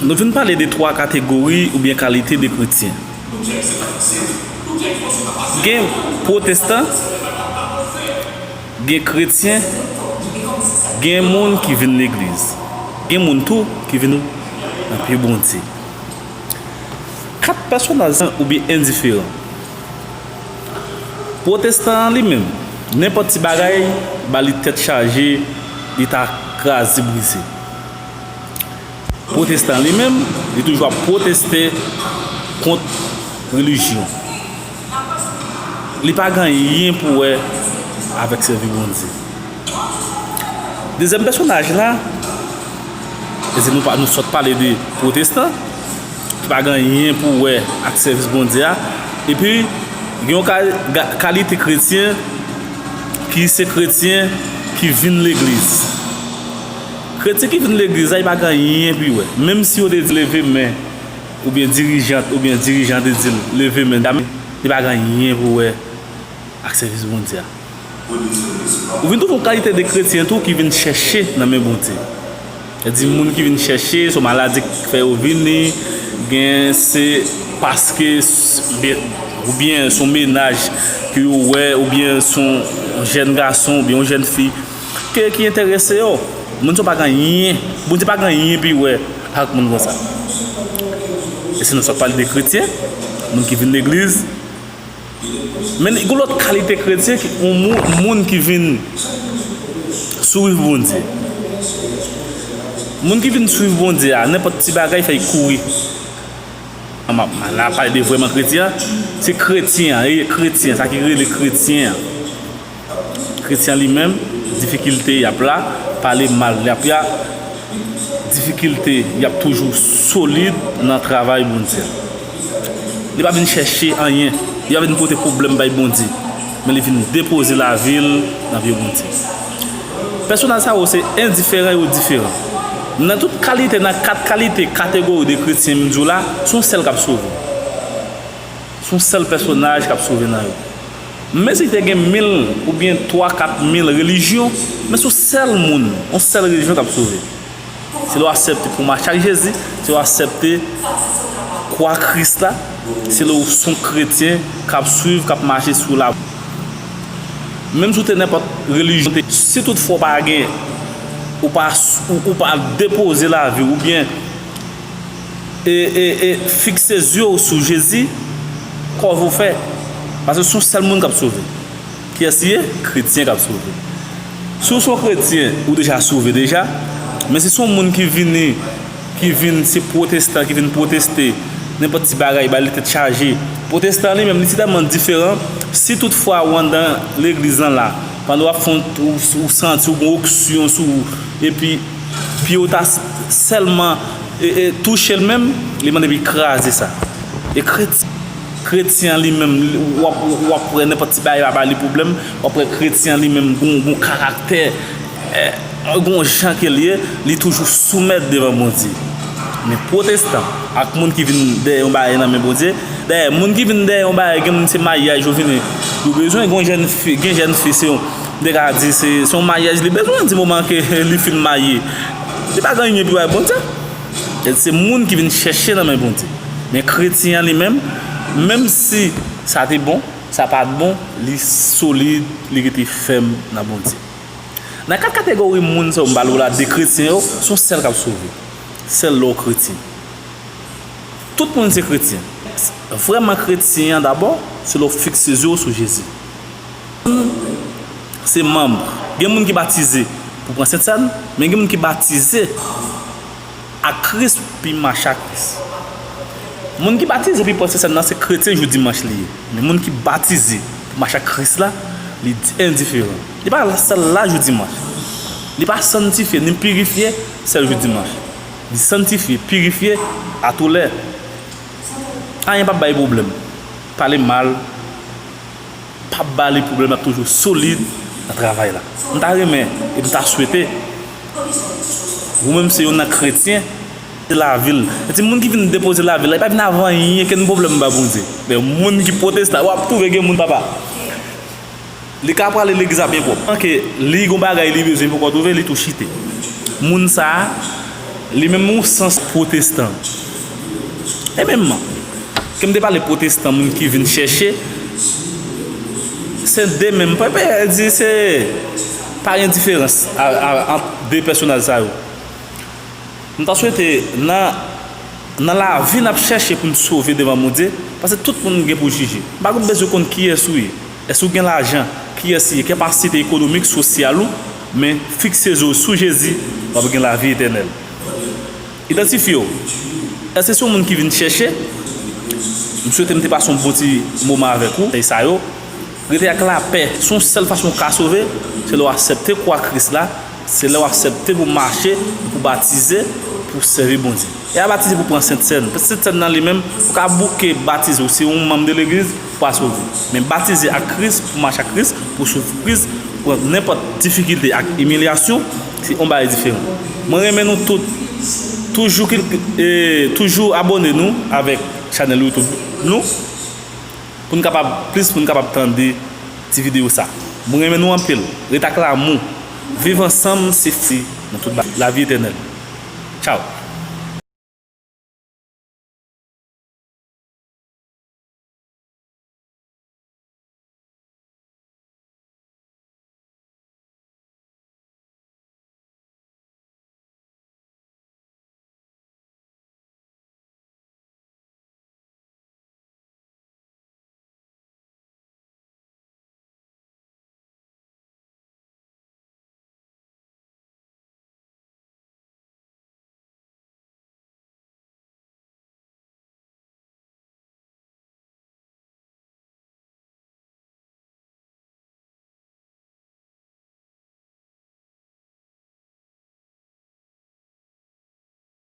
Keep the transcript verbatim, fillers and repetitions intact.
Nou vin pale de twa kategori oubyen kalite de kretyen. Gen pwotestan, gen kretyen, gen moun ki vin legliz. Gen moun tou ki vin nan pye Bondye. Kat pèsonaj sa oubyen endiferan. Pwotestan an li menm, nenpòt ti bagay ba li tèt chaje, li ta kraze brize. Pwotestan li menm, li toujou ap pwoteste kont relijyon. Li pa gen anyen pou wè avèk sèvi Bondye. Dezyèm pèsonaj la, e se nou pa, nou sot pale de pwotestan, ki pa gen anyen pou wè ak sèvis Bondye a. Epi, gen yon ka-, ga-, kalite kretyen ki se kretyen ki vin legliz. Kretyen ki vin legliz la, li pa gen anyen pou wè. Menm si yo te di leve men, oubyen dirijant, oubyen dirijan te di l leve men, li pa gen anyen pou wè ak sèvis Bondye a. Ou vin twouve yon kalite de kretyen tou ki vin chèche nan men Bondye. Sètadi moun ki vin chèche, se yon maladi k fè yo vini, gen se paske s-, byen, oubyen se yon mennaj ke yo wè, oubyen se yon jèn gason, oubyen yon jèn fi ke, ki enterese yo. Moun sa yo pa gen anyen, Bondye pa gen anyen pou wè ak moun konsa. E si nou sot pale de kretyen, moun ki vin legliz, men gen lòt kalite kretyen, ki, yon moun, moun ki vin swiv Bondye. Moun ki vin swiv Bondye a, nenpòt ti bagay fè l kouri. An m ap, la pale de vrèman kretyen an, se kretyen an, e kretyen, sa ki rele kretyen an. Kretyen li menm, difikilte y ap la, pale mal y ap la, difikilte y ap toujou solid nan travay Bondye. Li pa vin chèche anyen, li pa vin pote pwoblèm bay Bondye, men li vin depoze lavi l nan pye Bondye. Pèsonaj sa yo se endiferan, yo diferan. Nan tout kalite, nan kat kalite, kategori de kretyen m di w la, se yon sèl k ap sove. Se yon sèl pèsonaj k ap sove nan yo. Menm si te gen mil oubyen twa, kat mil relijyon, men se yon sèl moun, yon sèl relijyon k ap sove. Se lè w aksepte pou w mache ak Jezi, se lè w aksepte kwa Kris la, se lè w se yon kretyen k ap swiv, k ap mache sou la. Menm si w te nenpòt relijyon, si toutfwa w pa gen, ou pa, ou, ou pa depoze lavi w, oubyen e, e, e fikse zye w sou Jezi, kòman w fè? Paske se yon sèl moun k ap sove. Kiyès li ye? Kretyen k ap sove. Si w se yon kretyen, ou deja sove deja. Men si se yon moun ki vini, ki vin, se pwotestan, ki vin pwoteste, nenpòt ti bagay, ba li tèt chaje. Pwotestan li menm, li tèlman diferan. Si toutfwa ou anndan legliz lan la, pandan w ap fè yon, ou, ou santi w gen onksyon sou ou, epi pye w ta s-, sèlman e, e touche l menm, li mande pou l kraze sa. E kret-, kretyen an li menm, w ap, w ap wè nenpòt ti bagay pa ba li pwoblèm, w ap wè kretyen an li menm gon, gon karaktè, e, gon jan ke l ye, li toujou soumèt devan Bondye. Men pwotestan ak moun ki vin dèyè yon bagay nan men Bondye, dayè, moun ki vin dèyè yon bagay, gen moun se maryaj yo vini, yo bezwen, gen yon jèn fi, gen jèn fi, se yon, m te ka di, se, se yon maryaj li bezwen, di moman ke li fin marye. Li pa gen anyen pou wè Bondye. E se moun ki vin chèche nan men Bondye. Men kretyen an li menm, menm si sa te bon, sa pa t bon, li solid, li rete fèm nan Bondye. Nan kat kategori moun sa yo m pale w la, de kretyen yo, se yon sèl k ap sove. Sèl lè w kretyen. Tout moun se kretyen. Vrèman kretyen an dabò, se lè w fikse zye w sou Jezi. Se manm. Gen moun ki batize pou pran Sentsèn, men gen moun ki batize ak Kris, pou mache ak Kris. Moun ki batize pou pran Sentsèn nan, se kretyen jou dimanch li ye. Men moun ki batize pou mache ak Kris la, li di-, endiferan. Li pa sèl la jou dimanch. Li pa sanntifye, ni pirifye sèl jou dimanch. Li sanntifye, pirifye atoulè. Anyen p ap bay pwoblèm. Pale mal p ap ba li pwoblèm, l ap toujou solid nan travay la. M ta renmen, e m ta swete, ou menm se youn nan kretyen, se lavi l. Se moun ki vin depoze lavi l la, li pa vin avè anyen, kenn pwoblèm ba Bondye. Men moun ki pwotestan, w ap twouve gen moun, papa. Li ka prale legliz la byen pwòp. Anke li gon bagay li bezwen poko twouve, li tou chite. Moun sa a, Li menm yon sans pwotestan. E menm, ke m te pale pwotestan, moun ki vin chèche, se de menm. Pa, pa, di se pa gen diferans a, a, ant de pèsonaj sa yo. M ta swete nan, nan lavi n ap chèche pou n sove devan Bondye, paske tout moun gen pou jije. M pa bezwen konn kiyès ou ye. Èske w gen lajan? Kiyès ou ye? Kapasite ekonomik, sosyal ou? Men fikse zo w sou Jezi, w ap gen lavi etènèl. Idantifye w. Èske se yon moun ki vin chèche? M swete m te pase yon bon ti moman avèk ou. Se sa yo. Rete ak lapè. Se yon sèl fason w ka sove, se lè w aksepte kwa Kris la, se lè w aksepte pou mache, pou batize, pou sèvi Bondye. E a batize pou pran Sentsèn. Sentsèn nan li menm, ou ka bouke batize w, se yon manm de legliz, pa sove. Men batize ak Kris, pou mache ak Kris, pou swiv Kris, pou pran nenpòt difikilte ak imilyasyon, se yon bagay diferan. Mwen renmen nou tout. Toujou kil-, e, toujou abòne nou avèk chanèl YouTube nou, pou n kapab, plis moun kapab tande ti videyo sa. Mwen renmen nou anpil. Ret ak lanmou. Viv ansanm, se fi nan tout ba-, lavi etènèl. Tchaw.